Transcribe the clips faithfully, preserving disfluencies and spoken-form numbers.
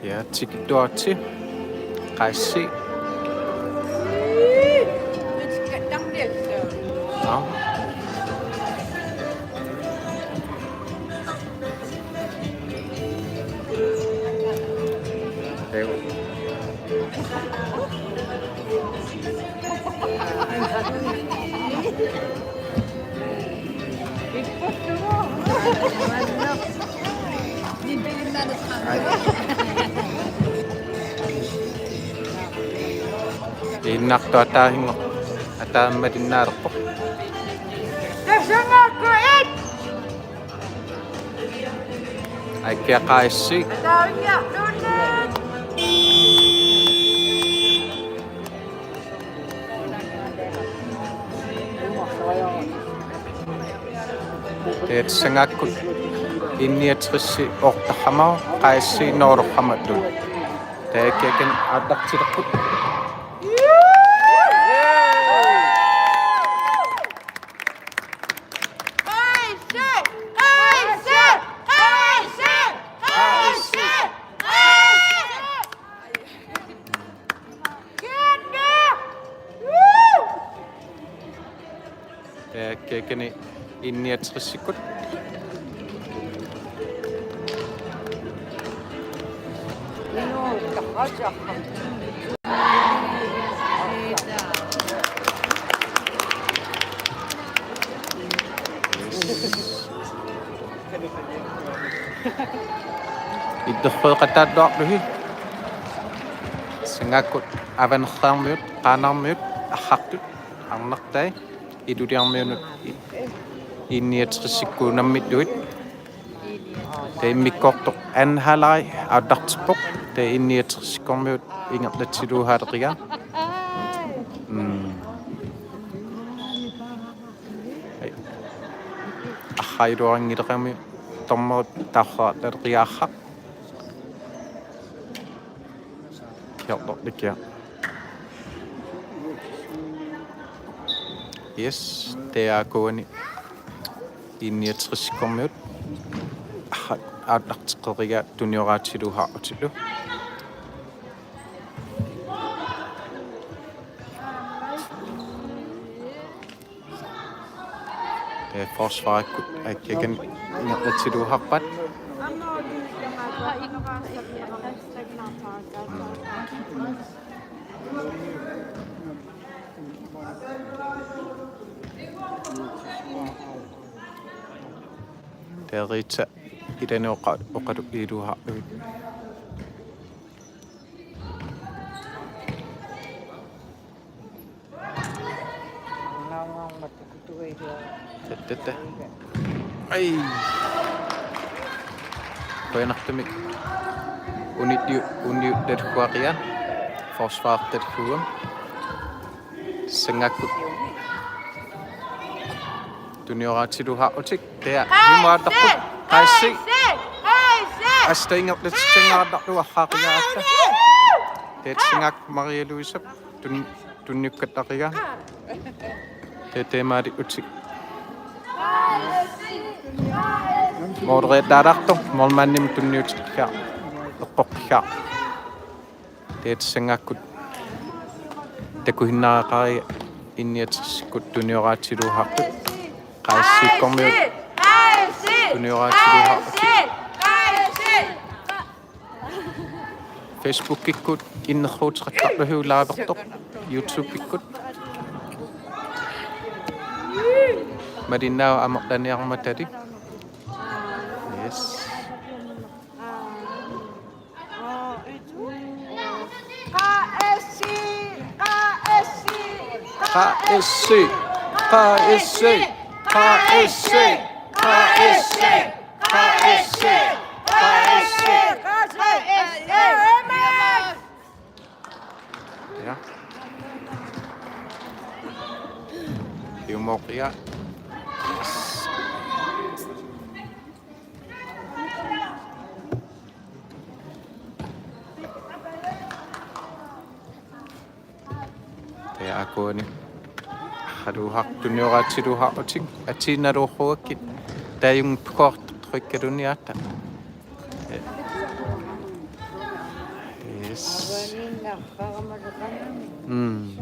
Ja, tikittuaritsi. Qaassi. Aa. Iinnartoq ataasinngor-, ataamalinnaalerpoq. Aikkia Qaassi. Taava Sangaakkut I niogtres otteoghalvfems, Qaassi nul otteoghalvfems. Taava kikkin aallartilerput. Taava kikkin I niogtres. Itterfeeqataalluarlusi. Sangaakkut Avanersaarmiut, Qaanaarmiut, Arrartut, Arnartai, Ilulissarmiunut, I-, I niogtres unamminnut. Taava immikkoortoq anden halvleg aallartippoq. Taava I niogtres-ikkormiut ingerlatsiluusaaleqigaat. Mm. Ai. Arraa iluarinngilerami dommerit taarsaartaleqigaat. Kiortorlikia. Yes, taava akuani I niogtres-ikkormiut. Aha, aallarteqqeriga tunioraatiluusaarlutillu. Taava forsvarikkut aikkakan ingerlatsiluusaarpaat. Taava Rita ilani oqa-, oqalugiiluusaarlugit. Tattatta. Ai. Qujanartumik. Uniu-, uniuttaluaqigaat. Forsvartaluaqqamik. Sangaakkut. Tunioraatiluusaarlutik. Taava jumaattarput. Qaassi. Qaassi. Asta ingerlatitsingaartarluarsaaqigaatta. Taava Sangaakkut Maria Louisep tun-, tunniukkattaqigaat. Taava taamaaliutik. Målreddaalartoq, målmandimut tunniutikkigaaq. Eqqoqqigaaq. Taava Sangaakkut takusinnaareqariga I niogtres-ikkut tunioraatiluusaartut. Qaassi-ikkormiut tunioraatiluusaartut. Facebookikkut innersuuteqattaarlugu livertoq, YouTubeikkut. Malinnaavoq amerlaniarmatali. Yes. Qa S C, Qa S C, Qa S C, Qa S C, Qa S C, Qa S C, Qa S C, Qa S C. Ja. Humor, ja. Taava akuani. Haluusaartut tunioraatiluusaarlutik. Atiinnaluuruakkit. Taajunngippukoortoq Qikkaluniatta. Yes. Mm.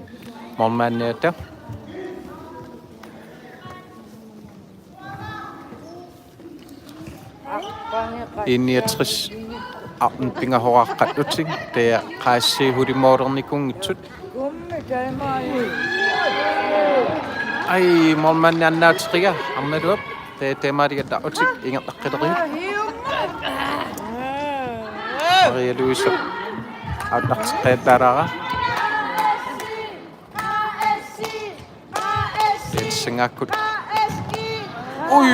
Målmandiata. Enogtres. Arn pingahoraqqat uting. Taava Q S C hulimålernikunngitsut. Ai, målmandi annaateqia, arnaluap. Taava taamaaligatta utik ingerlaqqileriuk. Maria Louise. Autnarteqqajallaalaara. Tassanngakkut. Ui!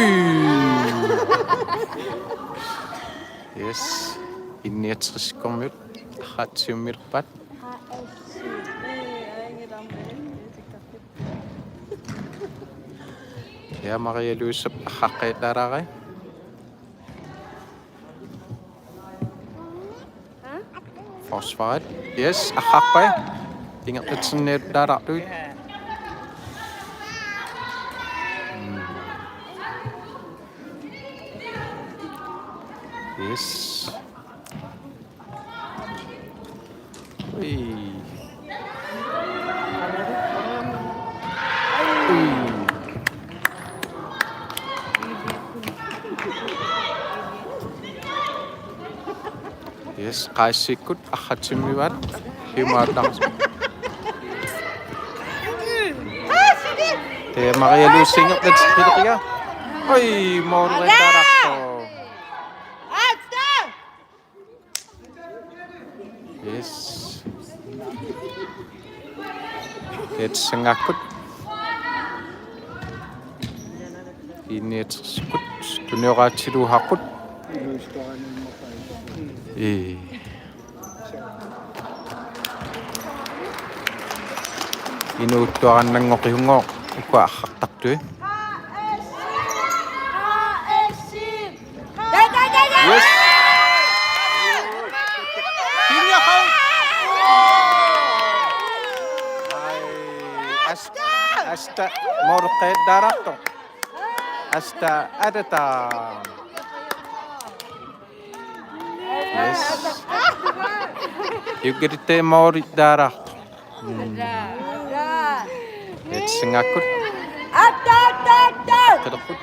Yes. Enogtres-ikkormiut. Arratsiummilerpaat. Ja, Maria Louise arraqqajallaalaara. Forsvaret. Yes, arrarpai. Ingerlatsinniallaalaarlugit. Mm. Yes. Ui. Ui. Yes, Q S C-kkut arratsimmivaat. Hiumaartar. Taava Maria Louise ingerlatseqqileqia. Ui, måleriallaalaartoq. Yes. Tassanngakkut. Enogtres-ikkut. Tunioraatsiluuhaqqut. Ee. Inuuttuarannanngortigunngooq ukua arrartartui. Yes. Ai, asta, asta, måleqqajallaalaartoq. Asta, atata. Yes. Hiukkalitta måleriallaalaartoq. Mm. Tassanngakkut. Atta, atta, atta. Talerput.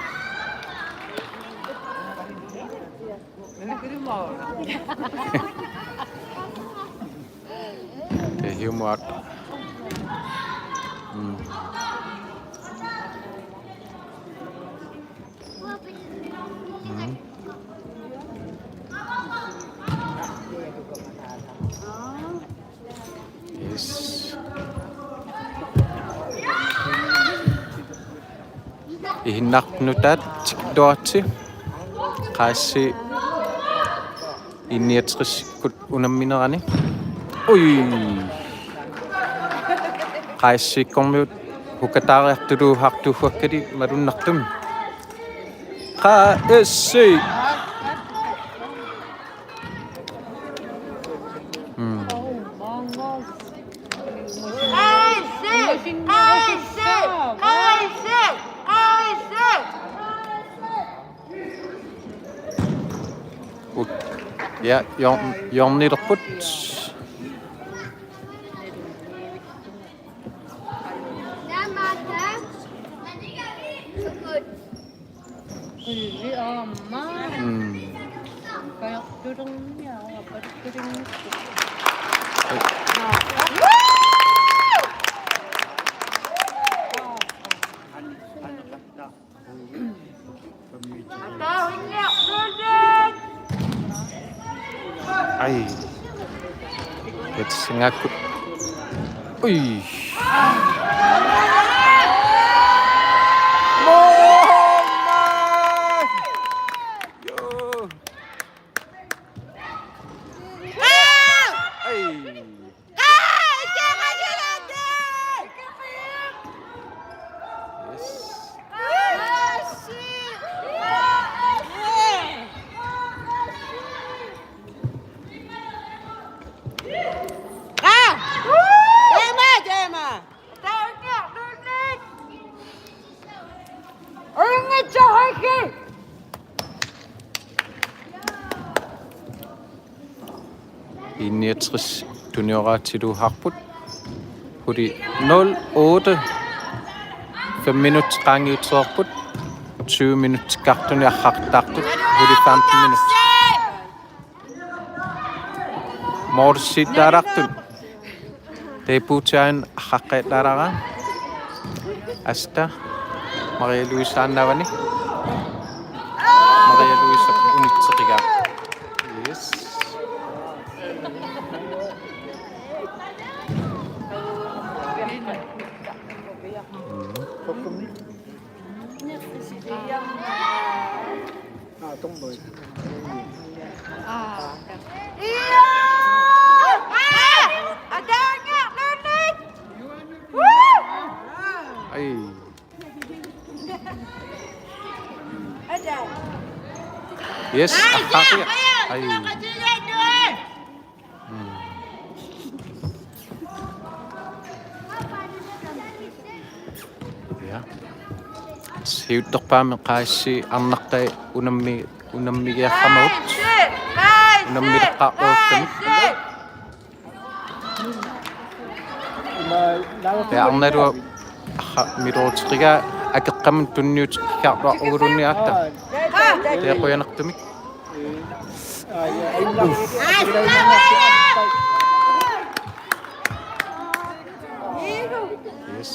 Taava hiumaartar. Mm. Mm. Yes. Ihinnarput nutaat tikilluaritsi. Q S C enogtres-ikkut unamminerani. Ui. Q S C-kkormiut hukataariartuluuhartuuakkali malunnartumik. Q S C. Mm. Ut. Ja, hjør-, hjørnelerput. Mm. Ai. Tassanngakkut. Ui. Målmand! Joo. Ai. Yes. I niogtres tunioraatiluuharput. Huli nul otte. Fem minut qaangiutereerput. Tyve minut kartuni arraqattaartut. Huli femten minut. Målsittaalartut. Taava puutiain arraqqattaaraara. Asta. Maria Louise aannavani. Maria Louise unitseqigaa. Yes. Ai. Yes, arraqqiga. Ai. Mm. Ja. Siuttorpaami qaassi arnartai unammi-, unammigiarramavut. Unammileqqaarpavut. Ja, arnarua. Aha, milooteqigaa akeqqamut tunniuteqqiarluarluni aatsaat. Taava qujanartumik. Yes.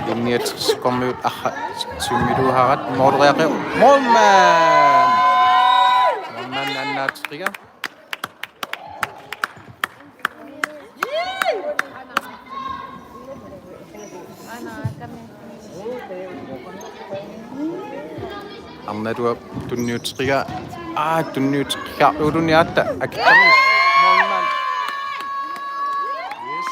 Linje tre-kormiut, aha, timmiluuharat, målreaqiu, målmand! Målmand annaateqigaa. Arnarua tunniuteqigaa. Aa, tunniuteqqiarluarluni aatsaat. Akeqqamut. Målmand. Yes.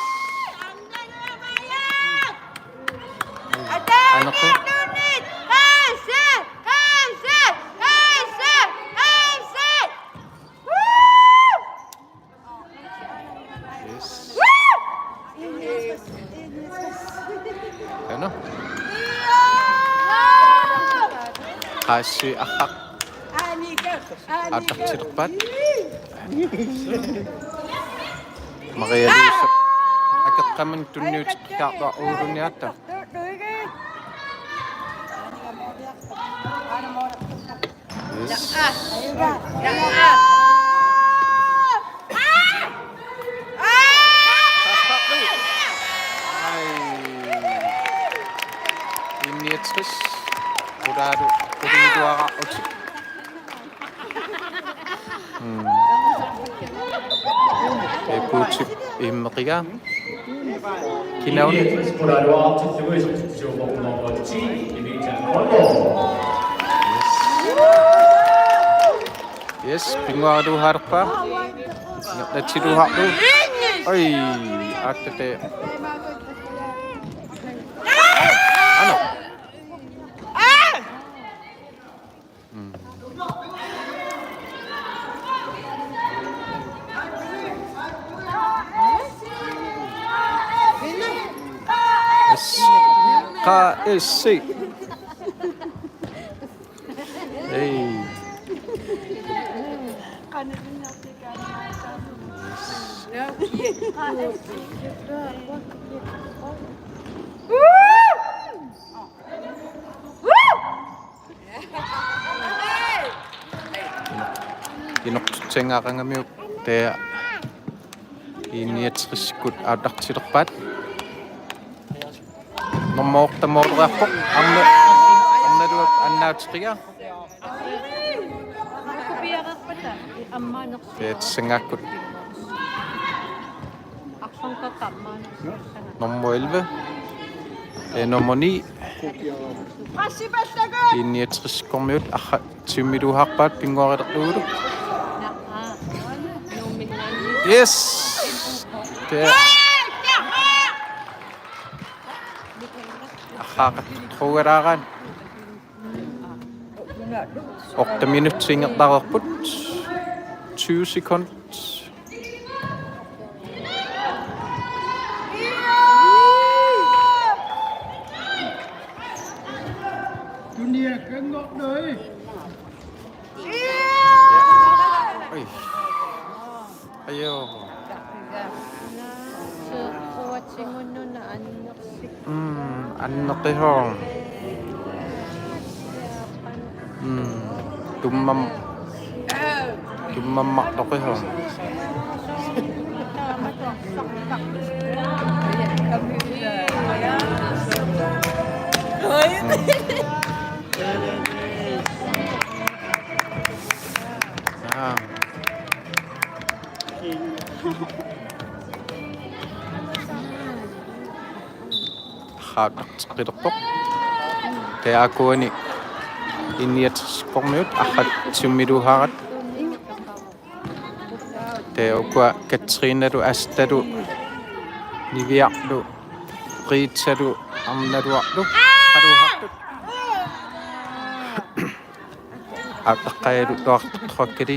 Aneqqi. Yes. Ano? Qaassi arraq. Aallartilerpaat. Maria Louise. Akeqqamut tunniuteqqiarluarluni aatsaat. Yes. Ai. I niogtres. Kudaalu, kudiluara uti. Mm. Ee, puutip immeqigaa. Kinaun. Yes. Yes, pinnguaraluuhalerpaa. Nerlatiluuharlu. Oj, aatsaat. Ano. Mm. Yes. K S C. Hey. Inoqtitsingaqangamiuk taava I niogtresikkut aallartilerpaat. Nummer otte målreerpoq. Arna-, Arnaluap annaateqigaa. Taava tassanngakkut. Nummer elleve. Taava nummer ni. I niogtresikkut-kormiut, aha, timmiluuharpaat pinnguarilerlugulu. Yes. Taava. Aha, qattuugalaagaan. Otte minutsit ingerlareerput. Tyve sekund. Joo. Mm, anneqisoq. Mm, tummam-, tummammartoqisoq. Mm. Aa. Arraattarteqqilerpoq. Taava akuani inniatersikkormiut arraat timmiluuhaarat. Taava ukua Katrinalu, Astalu, Niviarlu, Riitalu, Arnaluarlu. Qaluuhartut. Attaqqajalu tuartuqakkali.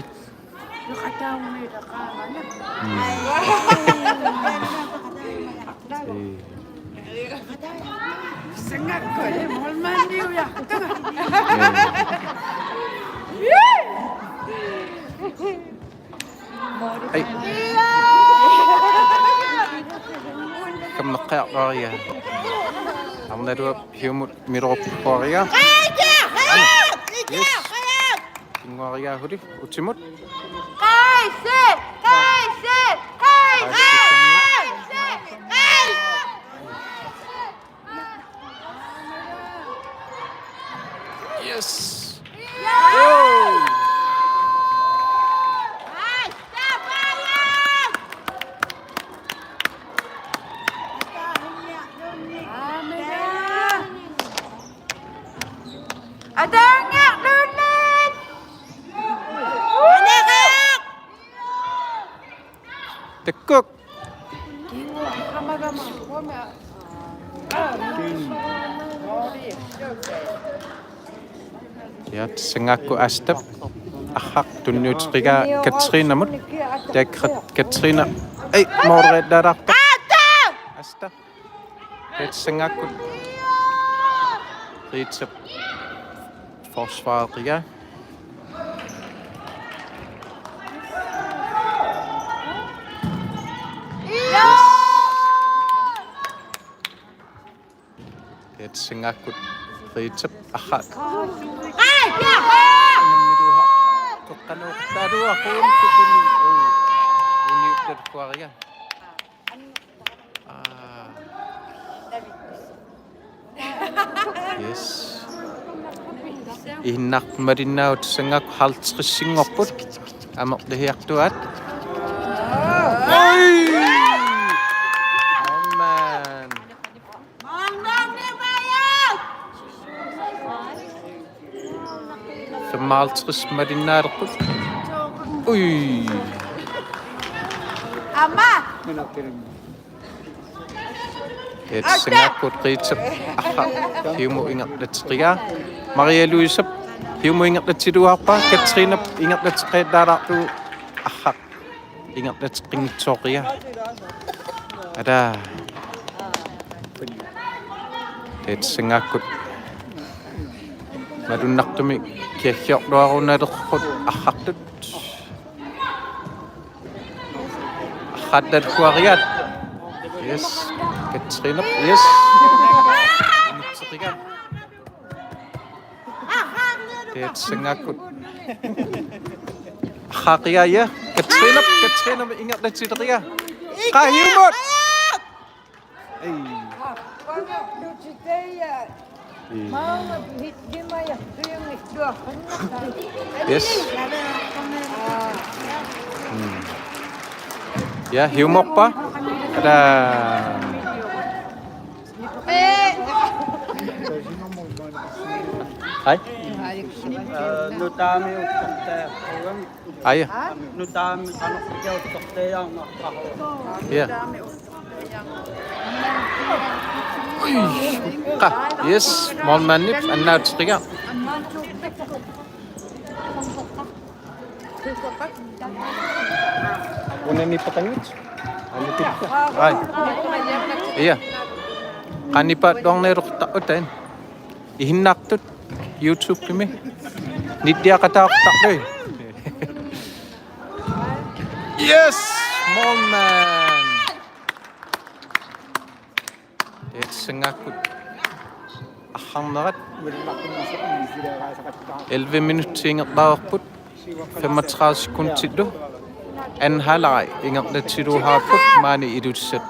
Mm. Ee. Ai. Kammeqqaarpariga. Arnaluap hiumut miloruppariga. Yes. Kinguarigaahuli utimut. Qaisi! Qaisi! Qaisi! Qaisi! Qaisi! Yes! Woo! Ataanngorluunniit! Takkuk. Ja, tassanngaakku Astap. Arraq tunniuteqaraa Katrinamut. Taava Katrina. Ei, målreddaraartoq. Asta. Tassanngaakku Riitap forsvareqaraa. Yes. Tassanngaakku Riitap arraat. Toqqanuuqtaaluaquun tukuni. Ui. Uniuppatkuariga. Aa. Yes. Ihinnartut malinnaavoq, tassanngaakku halvtredsinngorput. Amerliartuaat. Oi! Oh, man. Femoghalvtreds malinnaalerput. Ui. Aamma. Tassanngaakku Riitap arraat hiumut ingerlateqaraa. Maria Louisep hiumut ingerlatiluarpaa, Katrinap ingerlateqqajallaarlugu arraat ingerlateqqinngitsoorpaa. Ataa. Tassanngaakku malunnartumik kiagiorluarunalerput arrattut. Arraat taakkua. Yes. Katrina. Yes. Tassanngaakku. Arraat, ja. Katrina, Katrina ingerlatileraa. Qaa, hiumut. Ei. Ei. Yes. Mm. Ja, hiumorpa. Tada. Hej. Nutaami uttortaa. Aja. Nutaami qanorpiaq uttortaa. Ja. Ui. Qa. Yes, målmandip annaateqaraa. Unani patangut. Ai. Ja. Qanipa dorneruqta utain. Ihinnartut YouTube-imi. Nittiaqataaqtartui. Yes! Målmand! Tassanngakkut arrarnerat elleve minutsit ingerlareerput, femogtredive sekundillu anden halvleg ingerlatsiluugaluarput maani Ilulissat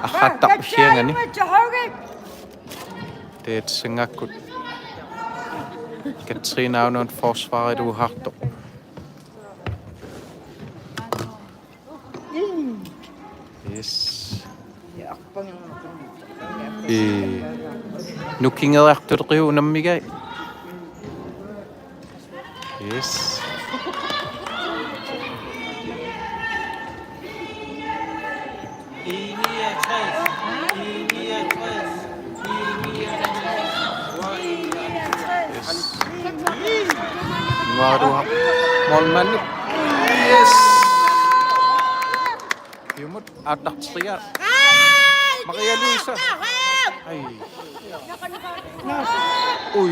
arraattarfianngani. Tassanngakkut Katrine Aunun forsvariluugaluartoq. Yes. Ee, nukingeriartuleqiuk unammigai. Yes. Yes. Nuaruha. Målmand. Yes. Piumut aattartigaa. Maria Louise. Ai. Ui.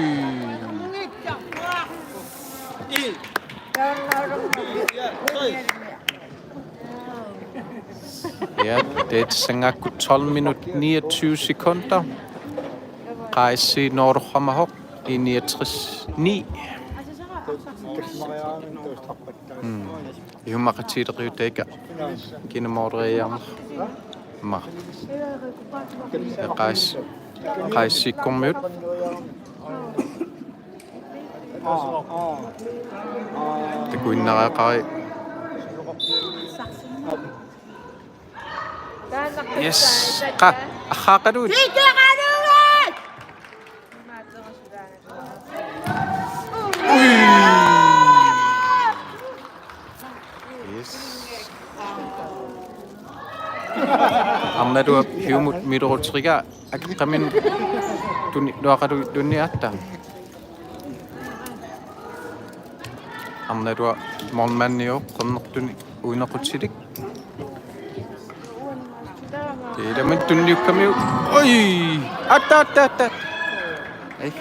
Ja, tassanngakkut tolv minut niogtyve sekunder. K S C noororamahoq I niogtres ni. Mm. Ihumaqatigileqiutaakka kinamooriaarnerma. Qais, qais sikkormiut. Takuinnariaqari. Yes. Qa, arraaqaluit. Yes. Arnalua piumut mileruterigaa akeqqaminut tuniluaqaluit tunniatta. Arnalua målmandiuvoq, qernertunik uinequtilik. Ilaminut tunniukkamiuk. Oj! Atta, atta, atta. Ei.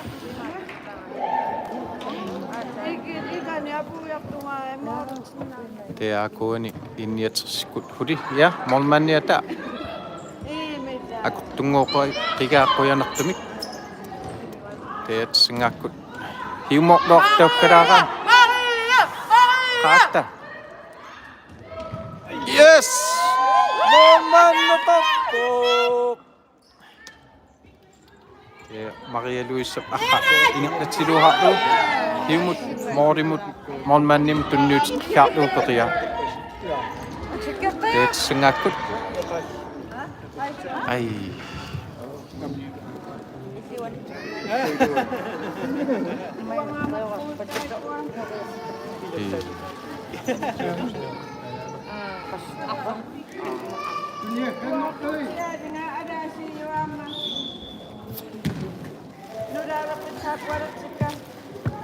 Taava akuani I niogtresikkut huli. Ja, målmandiata. Akortunnguuqqigaa qujanartumik. Tassanngakkut hiumorluartaukkalaaraat. Qaatta. Yes! Målmandeqarpoq. Ja, Maria Louise arra ingerlatsiluugaluarlugu. Hiumut, målimut, målmandimut tunniuteqarlugu peqia. Tassanngakkut. Ai.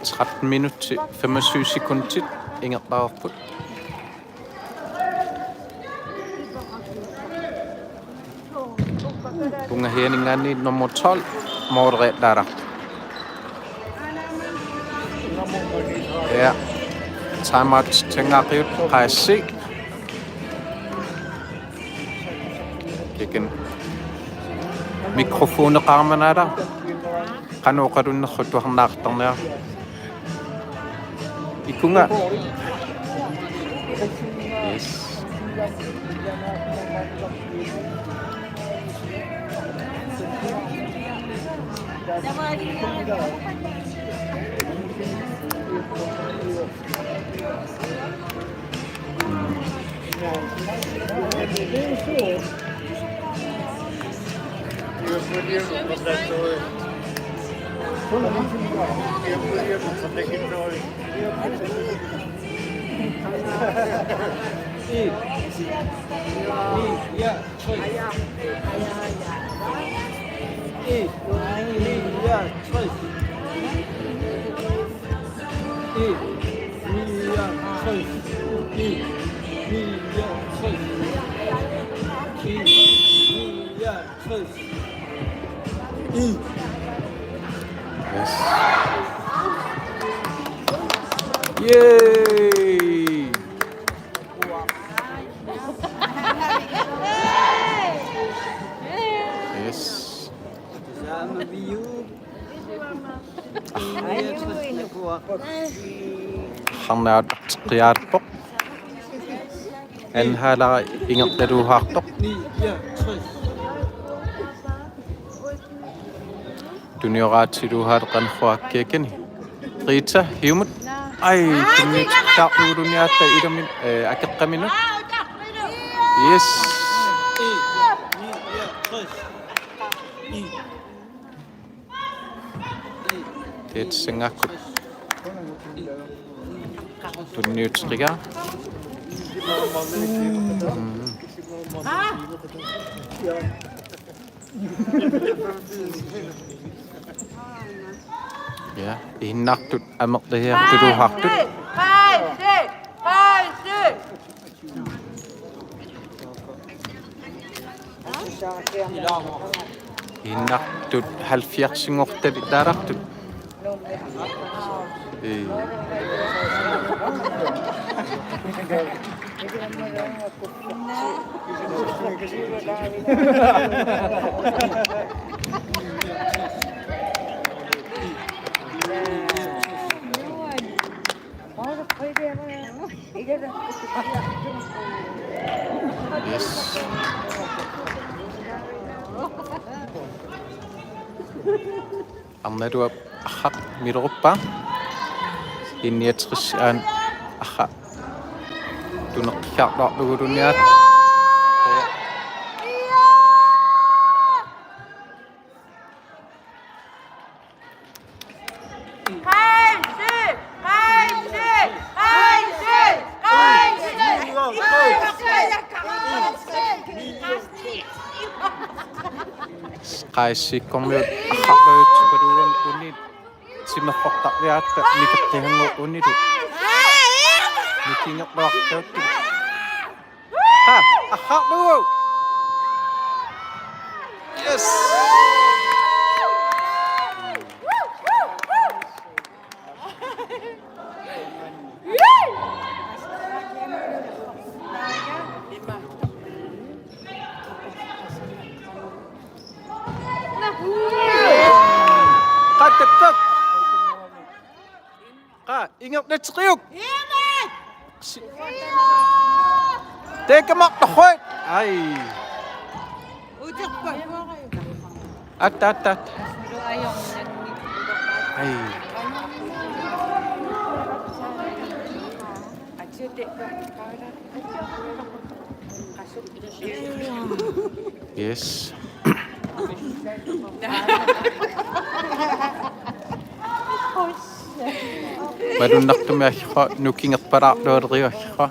Tretten minutsit femogtyve sekundit ingerlareerput. Tungahianinngaanniit nummer tolv, Morten Lader. Ja. Timeout-tigaaqigut K S C. Kikin. Mikrofoneqarmanaala. Qanoq oqalunnersoq tuarnaartarniaruk. Ikunga. Yes. Yes. Yay! Arnaq aallarteqqiarpoq. Anhaalera ingerlaluartoq. Tunioraatiluartoq Qanorooq Aakkiakkani. Rita Hiumut. Ai, tunniuteqqiarlugu tunniatta ilumut, eh, akeqqaminut. Yes. Tassanngakkut tunniuteqqigaa. Mm. Ja, ihinnartut amerliartuluartut. Ihinnartut halvfjerdsinngortalik taarartut. Ii. Yes. Arnaluap arhaq mileruppaa. Inniatris aan arhaq tuneqqiarluarlugu tunniatta. Qaa isikkormiut arharluutsupaluulluni timersortarviatta nikertihanngornilu. Nikingerluartuuttut. Qaa, arharlugu. Yes. Qaa, takkuk. Qaa, ingerlatseqiuk. Si-, taakkumaartorsuit. Ai. Atta, atta, atta. Ai. Yes. Malunnartumik aggerpara, nukingerpalaarlualeriarpara.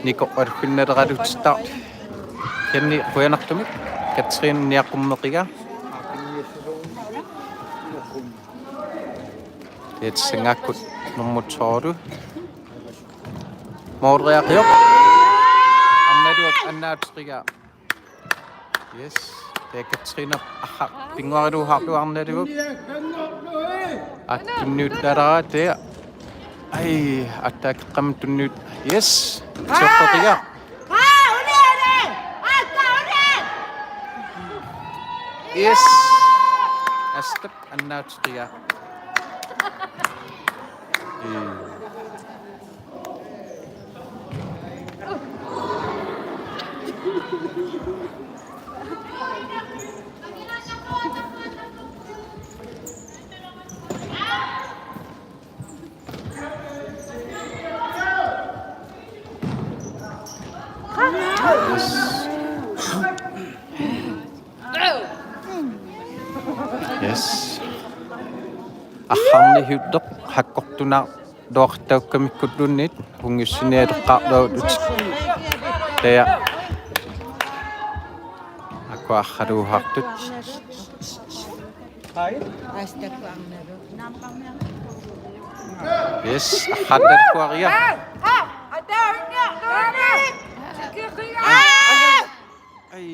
Nikoqqaluinnaleralutsittaartoq. Kisianni qujanartumik Katrine niaqummeqigaa. Tassanngakkut nummer tolv. Mooriaqioq. Arnaluap annaateqqigaa. Yes. Taava Katrinap arhaq pinnguariluarlugu arnalugu. Aatsaat tunniuttaraa taava. Ai, aatsaat akeqqamut tunniut. Yes. Tioqqeqiga. Yes. Astap annaateqqigaa. Ii. Yes. Arharniuttoq hakkortunaarluartakkamikkuluunniit hunngissinialeqqaarluarlutik. Taava. Akku arhaluuhartut. Yes, arhaluuharia. Ai.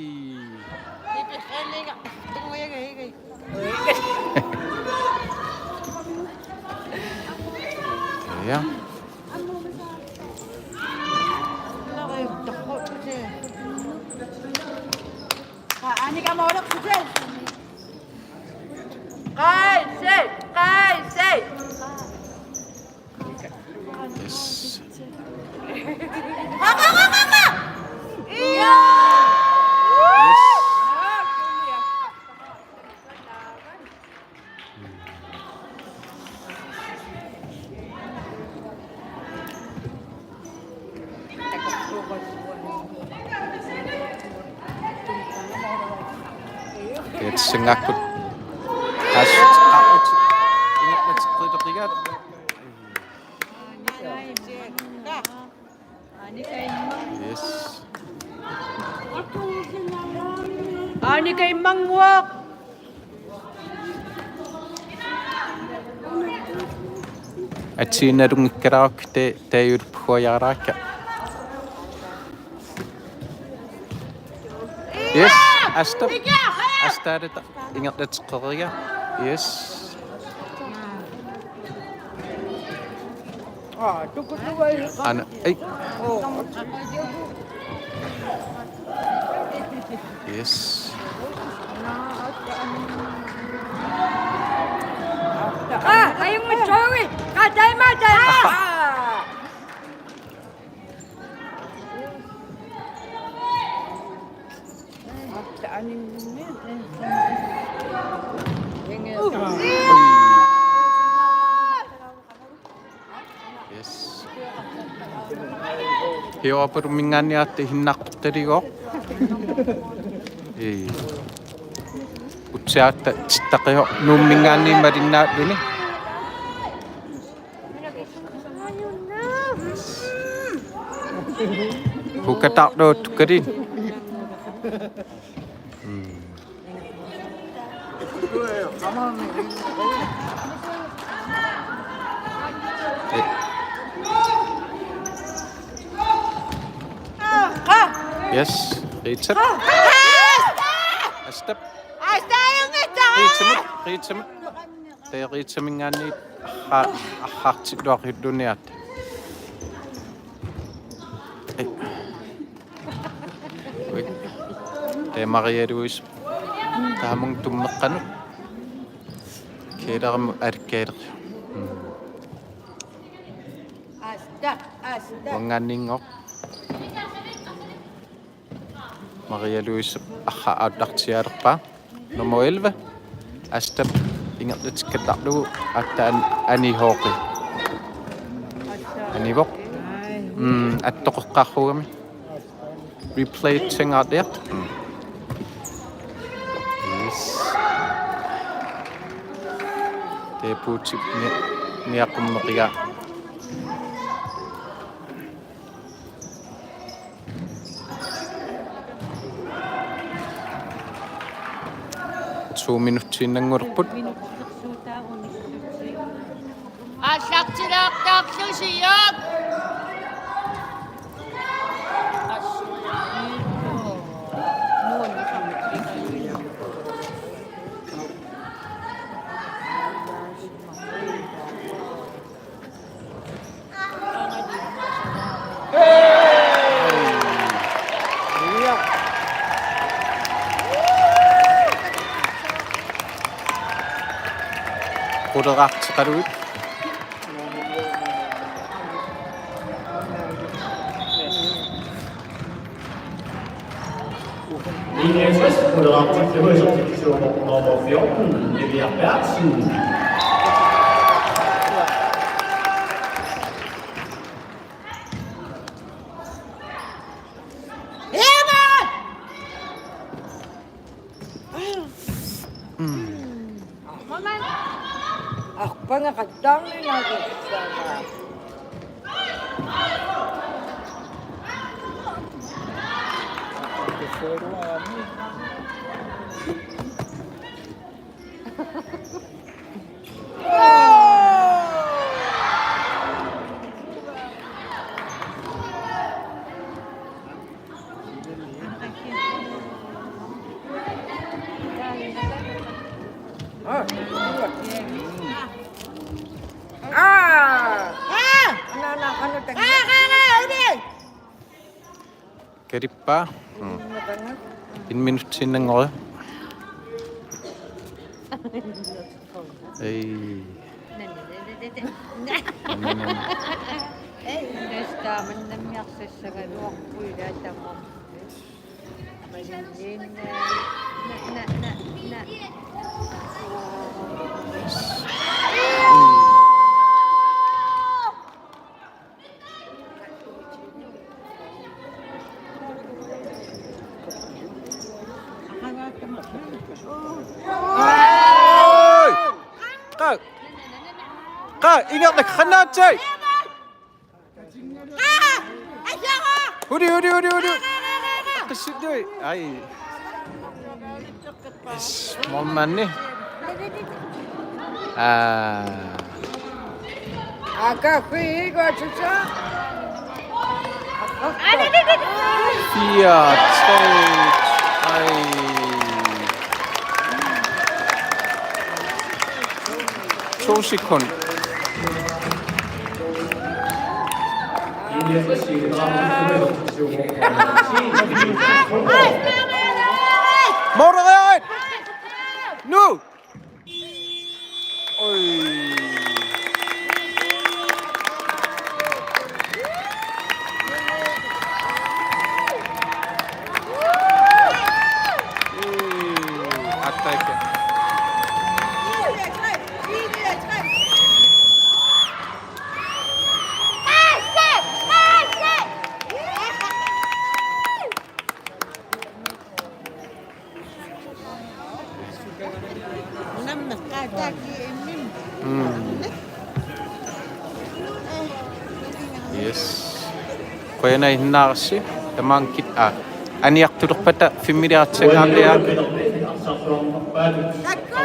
Ja. Anika moolaq sutel. Singaakkut. As-, a-, ut-, ingerlateqqilerigaat. Yes. Anika Immanguaq. Atsiinnarunngikkaluarukku te-, taajuluppuguajaraakka. Yes, Asta. Asta aalata ingerlateqqeriga. Yes. Ana, ei. Yes. Ah, ayun mo, Joey. Kadai mo, dai mo. Ah. Yes. Hiorapalumminngaanniit aatsaat ihinnaqquttaligoq. Ii. Utsiatta tittaqihoq Nuumminngaanniit malinnaalluni. Hukatarluuttukkali. Mm. Yes, Riitsap. Astap. Riitsamut, Riitsamut. Tee Riitsaminngaanniit arra-, arrartilluaqqulluniat. Ei. Ui. Tee Maria Louise. Taamut tummeqqanut. Kiilaramut alikkaaleq. Mm. Asta, asta. Uanngaanniinngooq. Maria Louise arra aallartiaalerpaa. Nummer elleve. Astap ingerlatikkallarlugu aatsaat Ani Hawke. Anivoq. Mm, attoqeqqaarugami. Replay-tingaartiaq. Mm. Yes. Tee puutip ni-, niaqqummeriga. To minutsiinnanngulerput. Aallartilaartarlusiuk. Qulerarteqaluit. Linje tres, Moderaterne, det var så til nummer fjorten, Lea Berthelsen. Mm. Arpanga qattarninagu. Kalippa. Mm. En minutsiinnanngoriarlugu. Ei. Nani, nani, nani. Nani, nani. Ei, næsta, men nem jeg så sikkert nu puida tamam. Men en, na, na, na, na. Oi! Qaa! Qaa, ingerlak qanaatsai! Hudi, hudi, hudi, hudi. Qissuttui. Ai. Yes, målmandi. Aa. Aka, fire, tre. Ai. To sekund. Målrøret! Nu! Oj. Attacke. Yes. Qujanaq ihinnaarassi tamaanga kit-, aa, aniartulerpata filmiliartsangaarlia.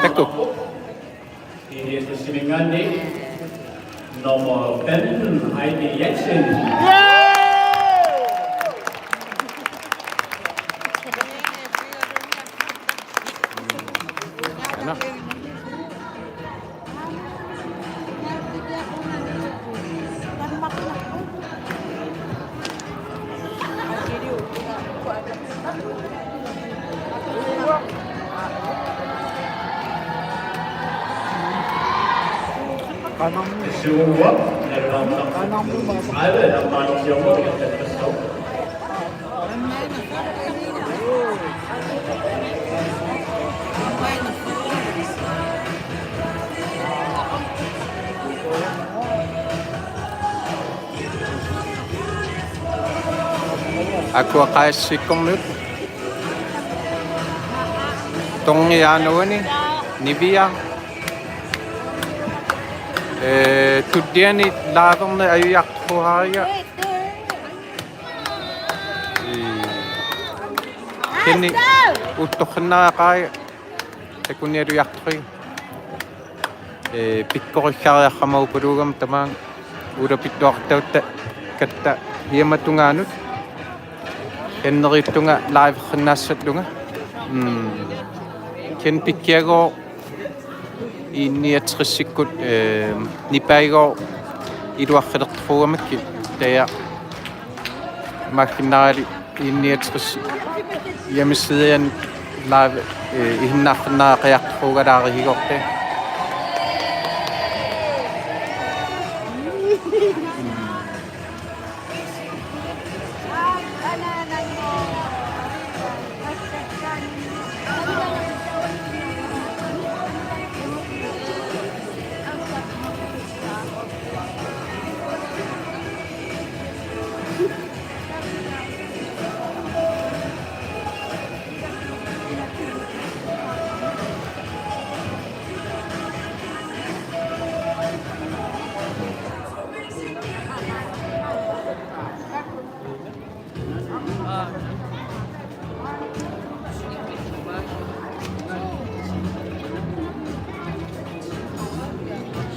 Takuuk. Nummer femten, Heidi Jensen. Aqua Qaassikkormiut. Torngi aana uani, Nivia. Ee, tulliani laaverneq ajujartuariga. Ee, kini uttoqqinnariaqariga. Takunialuiartui. Ee, pikkorissariaqarmaupalugama tamaanga ulapittuartautta katta hiamatungaanut. Kenneriuttunga live-qinnaassallunga. Mm. Ken pikkiagoo I niogtresikkut, ee, nipaagoo iluaqqilertuugamikkit taja maakkinnarali I niogtres hjemmesidiani live, ee, ihinnaarfinnariaqajartuugalaarigigorte.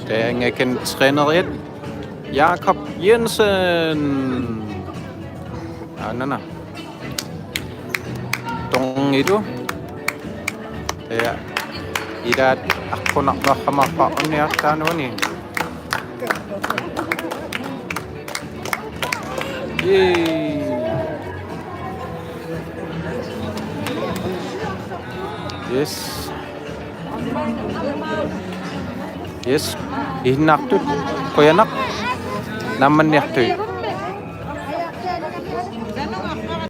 Taanna ken træneriat Jakob Jensen. Anana. Torngilu. Ja. Ilaat aqqunarluarsimaarpaa unniartaanuani. Yay. Yes. Yes. Ihinnaartut. Qujanaq. Naammanniartut.